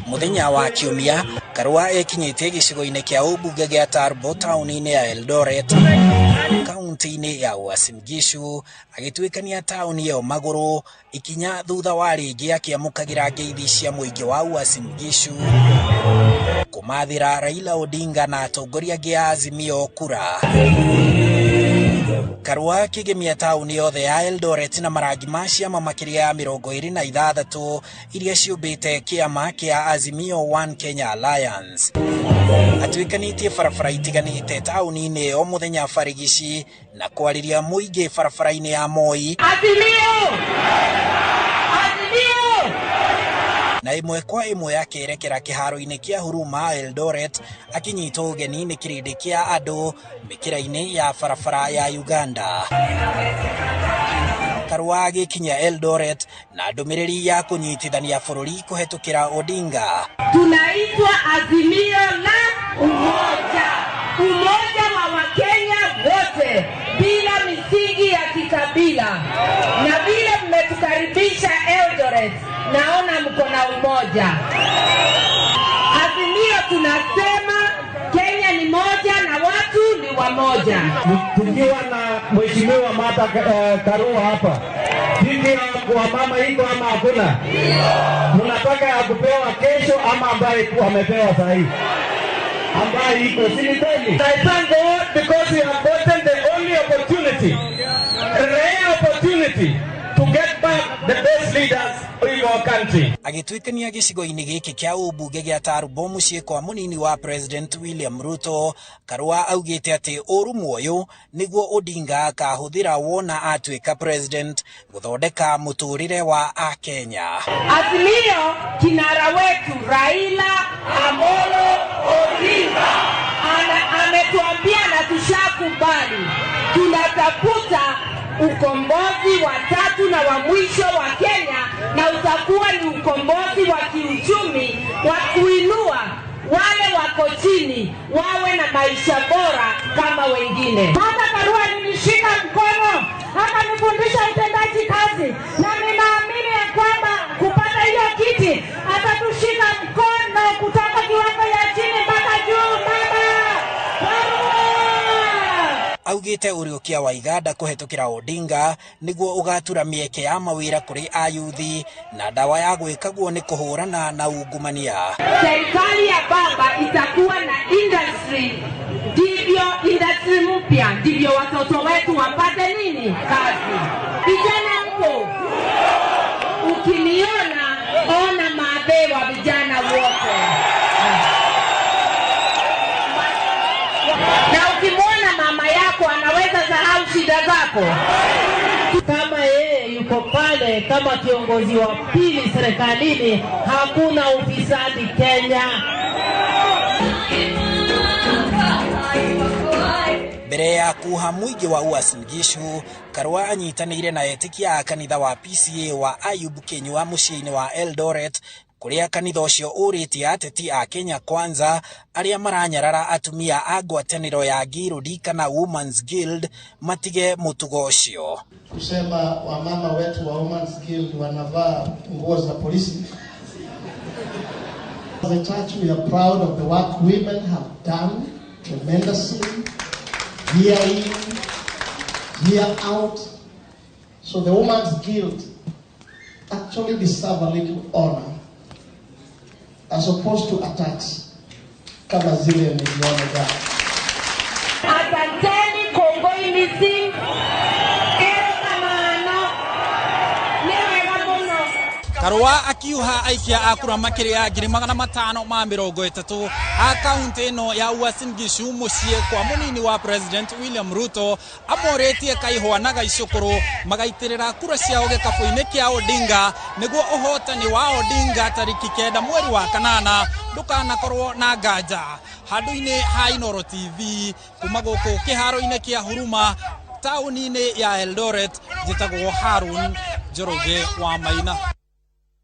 Muthenya wa Kiumia, Karua ekinyĩtie gĩcigo-inĩ kĩa ũmbunge gĩa Turbo taũni-inĩ ya Eldoret, kaunti-inĩ ya Uasin Gishu, agĩtuĩkania taũni ĩyo magũrũ ikinya thutha wa rĩngĩ akĩamũkagĩra ngeithi cia mũingĩ wa Uasin Gishu kũmathĩra Raila Odinga na atongoria angĩ a Azimio kura. Karua akĩgemia taũni yothe ya Eldoret na marangi ma ciama makĩria ya 26 iria ciũmbĩte kĩama kĩa Azimio One Kenya Alliance. Atuĩkanĩtie barabara itiganĩte taũni-inĩ ĩyo mũthenya barigici na kwarĩria mũingĩ barabara-inĩ ya Moi. Azimio! Azimio! Na ĩmwe kwa ĩmwe akĩerekera kĩharo-inĩ kĩa Huruma Eldoret, akinyitwo ũgeni nĩ kĩrĩndĩ kĩa andũ mĩkĩra-inĩ ya barabara ya Uganda. Karua agĩkinya Eldoret na ndũmĩrĩri ya kũnyitithania bũrũri kũhetũkĩra Odinga. Tunaitwa Azimio la Umoja, umoja wa Wakenya wote bila misingi ya kikabila. Na vile mmetukaribisha Eldoret, naona mko na umoja. Azimio tunasema Kenya ni moja na watu ni wamoja. Tukiwa na Mheshimiwa Martha Karua hapa, kiti ya wamama iko ama hakuna? Mnataka ya kupewa kesho ama ambaye wamepewa sahii? Ambaye iko, si ni kweli? I thank God because we have gotten the only opportunity, rare opportunity to get back the best leaders in our country. Agĩtuĩkania gĩcigo-inĩ gĩkĩ kĩa ũmbunge gĩa Turbo mũciĩ kwa mũnini wa President William Ruto, Karua augĩte atĩ ũrũmwe ũyũ nĩguo Odinga akahũthĩra wona atuĩka president gũthondeka mũtũrĩre wa Akenya. Azimio, kinara wetu Raila Amolo Odinga ametuambia na tushakubali, tunatafuta ukombozi wa tatu na wa mwisho wa Kenya, na utakuwa ni ukombozi wa kiuchumi wa kuinua wale wako chini wawe na maisha bora kama wengine. Martha Karua alinishika mkono akanifundisha utendaji kazi, na ninaamini ya kwamba kupata hiyo kiti atatushika mkono kutoka kiwango ya chini mpaka juu. Mama Karua! Augĩte ũriũkia wa iganda kũhetũkĩra Odinga nĩguo ũgatura mĩeke ya mawĩra kũrĩ ayuthi na ndawa ya gwĩkagwo nĩ kũhũrana na ungumania. Serikali ya baba itakuwa na industry, ndivyo industry mpya, ndivyo watoto wetu wapate nini? Kazi. Vijana mpo, ukiniona ona maadhe wa vijana wote, na ukimwona mama yako anaweza sahau shida zako. Kama yeye yuko pale kama kiongozi wa pili serikalini, hakuna ufisadi Kenya. Mbere ya kuha mũingĩ wa Uasin Gishu, Karua anyitanĩire na etĩkia a kanitha wa PCA wa Ayub Kinyua mũciĩ-inĩ wa Eldoret, kũrĩa kanitha ũcio ũrĩtie ateti a Kenya Kwanza arĩa maranyarara atumia a ngwatanĩro ya Ngirũndi kana Women's Guild matige mũtugo ũcio. Kusema wamama wetu wa Women's Guild wanavaa nguo za polisi. As a church, we are proud of the work women have done tremendously, year in, year out. So the Women's Guild actually deserve a little honor as opposed to attacks kama zile niliona jana. Asanteni kongoi missing. Erokamano. Nĩ wega mũno. Karua akiuha aikia a kura makĩria ya 530,000 a kaunti ĩno ya Uasin Gishu mũciĩ kwa mũnini wa President William Ruto, amorĩtie kaihwa na gaicũkũrũ magaitĩrĩra kura ciao gĩkabũ-inĩ kĩa Odinga nĩguo ũhotani wa Odinga tarĩki 9 mweri wa 8 ndũkanakorwo na nganja. Handũ-inĩ ha Inooro TV kuma gũkũ kĩharo-inĩ kĩa Huruma taũni-inĩ ya Eldoret, njĩtagwo Harun Njoroge wa Maina.